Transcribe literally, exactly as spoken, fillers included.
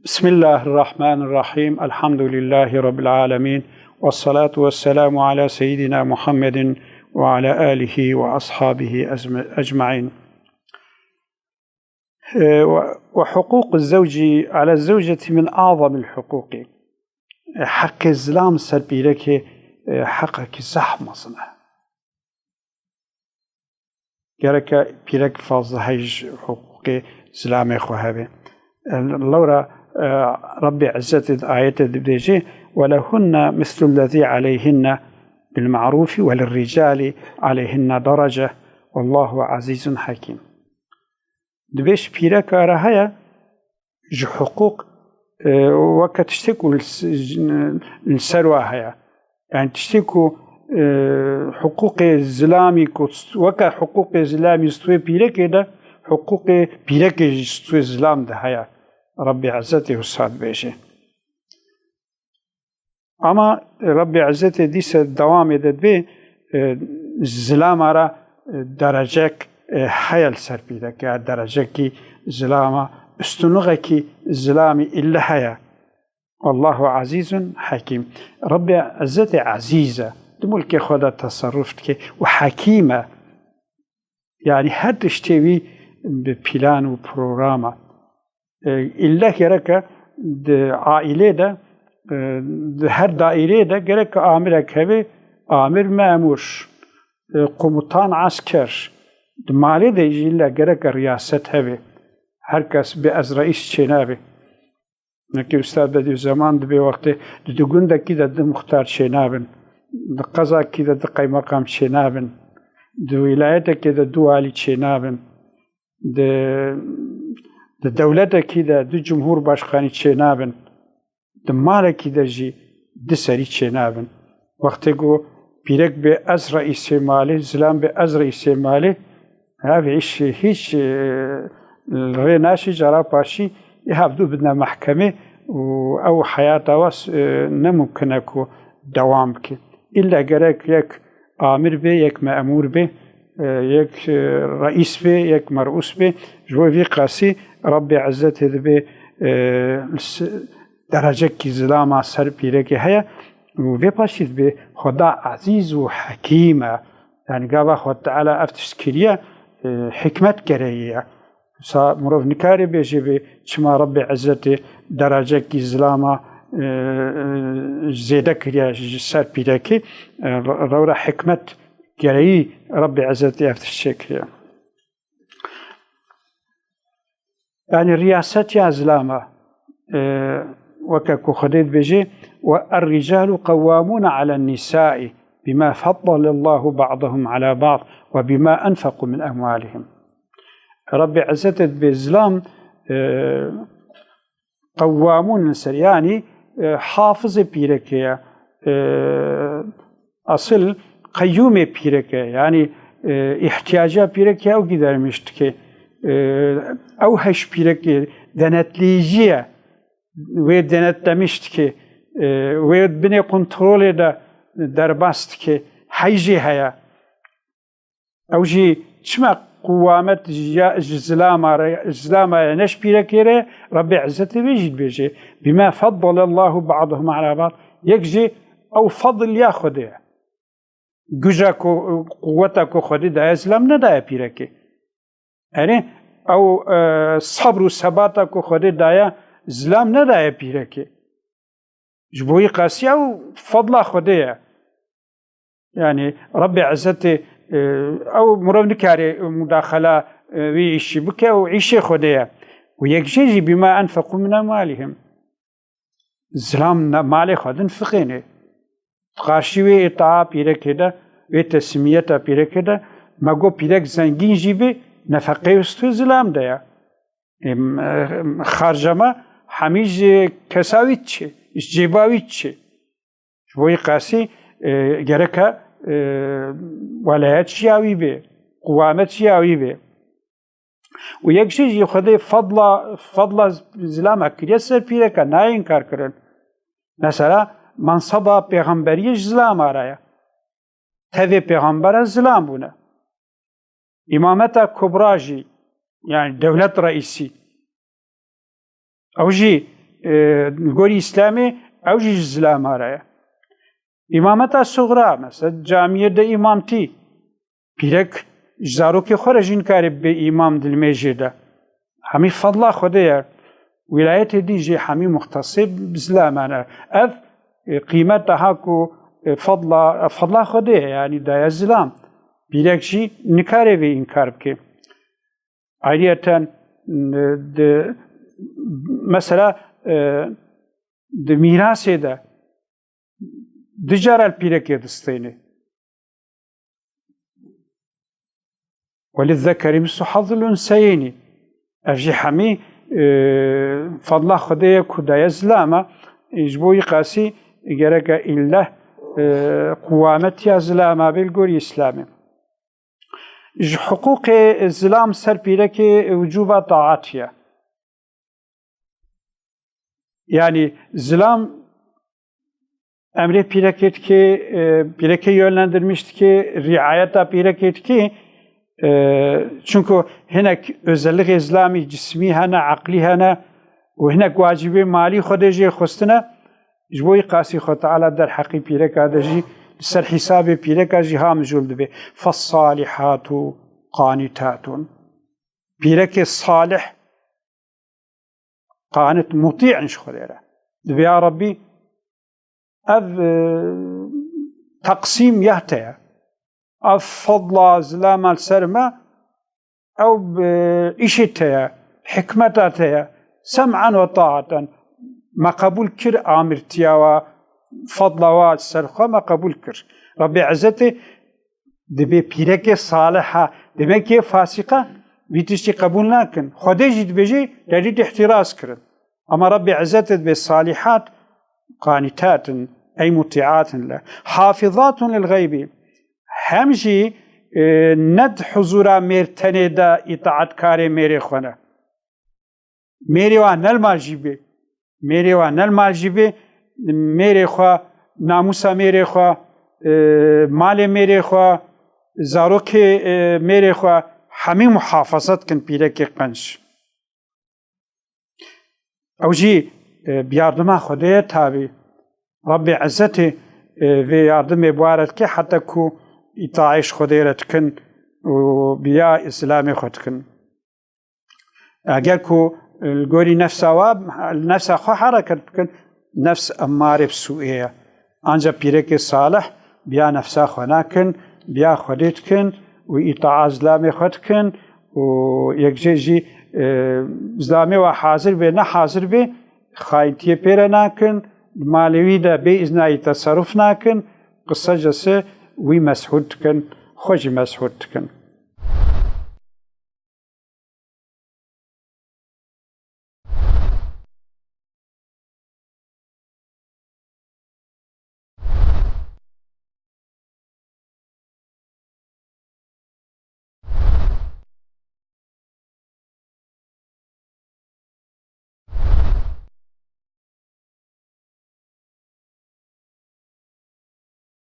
بسم الله الرحمن الرحيم. الحمد لله رب العالمين. والصلاة والسلام على سيدنا محمد وعلى آله وأصحابه أجم-، أجمعين. E, ve, ve hukûk zewcî ala zewcetî min azamil hukûkî. E, heqê zilam ser pîrekê, e, heqekî zehf mezin e. Gereke pîrek fazla hej hukûkê zilamê xwe hebe. E, lewra, e, Rabbê Izzetê di ayetê dibêje, "Ve lehunne mislu lezî aleyhinne bil ma'rûfî ve lirricalî aleyhinne derece, wallahu azîzun hekîm." Dibê ji pîreka re heye, ji hiqûq, e, weke tiştê ku li s-, li ser wa heye. Yani tiştê ku, e, hiqûqê zilamî ku st-, weke hiqûqê zilamî stûyê pîrekê de, hiqûqê pîrekê jî stûyê zilam de heye. Rabbê Izzetê wisa dibêje. Ama Rabbê Izzetê dîse dewamê de dibê, e, zilama re, e, derecek, e, heye li ser pîrekê, ya derecekî zilama, ustunixekî zilamî îlle heye. Allahu azîzun hekîm. Rabbê Izzetê ezîz e. Di mulkê xwe de teserruf dike û hekîm e. Yani her tiştê wî bi plan û program e. E, îlle gereke di aîlê de, e, di her daîreyê de gereke amirek hebe, amir memûr, e, komutan esker. Di malê de jî îlle gereke riyaset hebe. Her kes bê ez reîs çênabe. Wekî Ustad Bedîuzzeman dibê wextê di du gundekî de du muxtar çênabin. Di qezakî de du qeymeqam çênabin. Di wîlayetekê de du walî çênabin. Di, di dewletekî de du cumhurbaşkanî çênabin. Di malekî de jî du serî çênabin. Wextê ku pîrek bê ez reîsê malê, zilam bê ez reîsê malê, ev îş hîç, e, rê naşî, cara paşî ê hevdû bidine mehkemê û ew heyata we, e, ne mumkin e ku dewam bike. Îlle gerek yek amir bê, yek memûr bê, e, yek, e, reîs bê, yek merûs bê. Ji bo vî qasî Rabbê Izzetê dibê, e, li s-, derecekî zilama ser pîrekê heye û vê paşî dibê Xweda ezîz û hekîm e. Yani gava Xweda Teala ev tişt kiriye, e, hikmet gereği ye. Sa mirov nikare bêje bê çima Rabbê Izzetê derecekî zilama, e, e, zêde kiriye ji ser pîrekê. E, re-, rewra hikmet gereği Rabbê Izzetê ev tişt çêkiriye. Yani riyaset ya zilama, e, weke ku Xwedê dibêje, "Ve er-ricalu qewwamûne alen nisai bima faddalallahu ba'dahum ala ba'd ve bima enfequ min emwalihim." Rabbê Izzetê dibê zilam, e, qewwamûn li ser, yanî, e, hafizê pîrekê ye, e, asil qeyyûmê pîrekê ye, yanî, e, îhtiyaca pîrekê ew gidermiş dike. E, ew heş pîrekê denetleyicî ye, wê denetlemiş dike, e, wê binê kontrolê de derbas dike, heyjê heye. Ew jî çima qiwamet ji ya, ji zilama re, ji zilama ye, ne ji pîrekê re, Rebbê Izzetê wê jî dibêje, "Bima faddalallahu ba'dahum ala ba'd." Yek jî ew fadl ya Xwedê ye. Guja ku, quweta ku Xwedê daye zilam nedaye pîrekê. Erê, ew, e, sebr û sebata ku Xwedê daye zilam nedaye pîrekê. Ji bo wî qasî ew fadla Xwedê ye. Yani Rebbê Izzetê, e, ew mirov nikare mudaxela, e, wî îşî bike, ew îşê Xwedê ye. Û yek jê jî bima enfeqû min emwalihim. Zilam ne, malê xwe dinfiqêne. Qarşî wê îtaa pîrekê de, wê teslîmiyeta pîrekê de, me got pîrek zengîn jî bê, nefeqeyê stû zilam de ye. Em, em, xarca me hemî ji kesa wî diçe, ji cêba wî diçe. Ji bo wî qasî, e, gereke, e, welayet jî ya wî bê, qiwamet jî ya wî bê. Û yek jî jî Xwedê fadla, fadla zilama kiriye ser pîreka, nayê înkar kirin. Mesela, manseba pêxemberiyê ji zilama re ye. Tevê pêxembera zilam bûne. Îmameta Kubra jî, yani dewlet reîsî, ew jî E, li gorî Îslamê ew jî ji zilama re ye. Îmameta suxra, mesela camiyê de îmamtî, pîrek ji zarokê xwe re jî nikare bibe îmam di limêjê de. Hemî fadla Xwedê ye. Wîlayetê din jî hemî muxtesê bi zilaman e. Ev, e, qîmet daha ku, e, fadla, fadla Xwedê ye, yanî daye zilam. Pîrek jî nikare vê înkar bike. Ayrıyeten, e, di, mesela, e, di mîrasê de du cara li pîrekê distêne. وَلِلذَّكَرِ مِثْلُ حَظِّ الْأُنْثَيَيْنِ. Ev jî hemî, e, fadla Xwedê ye ku daye zilama, e, ji bo wî qasî gereke îlleh, e, qûwametiya zilama bê li gorî Îslamê. Ji hiqûqê zilam ser pîrekê wicûba taat ye. Yani zilam emrê pîrekê dike, e, pîrekê yönlendirmiş dike, riayeta pîrekê dike. E, çunku hinek özelliğê zilamî cismî hene, eqlî hene û hinek wacibê malî Xwedê jê xwestine. Ji bo wî qasî Xwe Teala derheqî pîreka de jî li ser hîsabê pîreka jî ha mijûl dibe. فَالصَّالِحَاتُ قَانِتَاتٌ. Pîrekê salih, qanit, mutî in ji Xwedê re. Dibe ya Rebbî, ev, e, teqsîm ya te ye. Ev fadla zilama li ser me, ew, e, îşê te ye, hikmeta te ye. سَمْعًا وَطَاعَةً. Me qebûl kir amirtiya wa, fadla wa li ser xwe me qebûl kir. Rebbê Ezzetê Dibê pîrekê salih ha, demekê fasîqa vî tiştî qebûl nakin. Xwedê jî dibêje, derî îhtîraz kirin. Ama Rebbê Izzet dibê salihat qanitat in, ey mutiat in le. Hafizatun lil gaybi. Hem jî, e, ne di huzura mêr tenê de îtaatkarê mêrê xwe ne. Mêrê wa ne li mal jî bê. Mêrê wa ne li mal jî bê, mêrê xwe, namûsa mêrê xwe, e, malê mêrê xwe, zarokê, e, mêrê xwe, hemî muhafaza dikin pîrekê qenc. Ew jî, e, bi yardima Xwedê ye tabî. Rebbê Izzetê, e, vê yardimê bi wa re dike heta ku îtaê ji Xwedê re dikin û bi ya Îslamê xwe dikin. Eger ku li gorî nefsa wa, nefsa xwe hereket bikin, nefs emmare bi sûê ye. Ancak pîrekê salih biya nefsa xwe nakin, biya Xwedê dikin û îtaa zilamê xwe dikin û yek jê jî, e, zilamê wa hazir bê, ne hazir bê, xayintiyê pê re nakin, malê wî de bê îznayî teserruf nakin, qisecesi wî meshûr dikin, xwe jî meshûr dikin.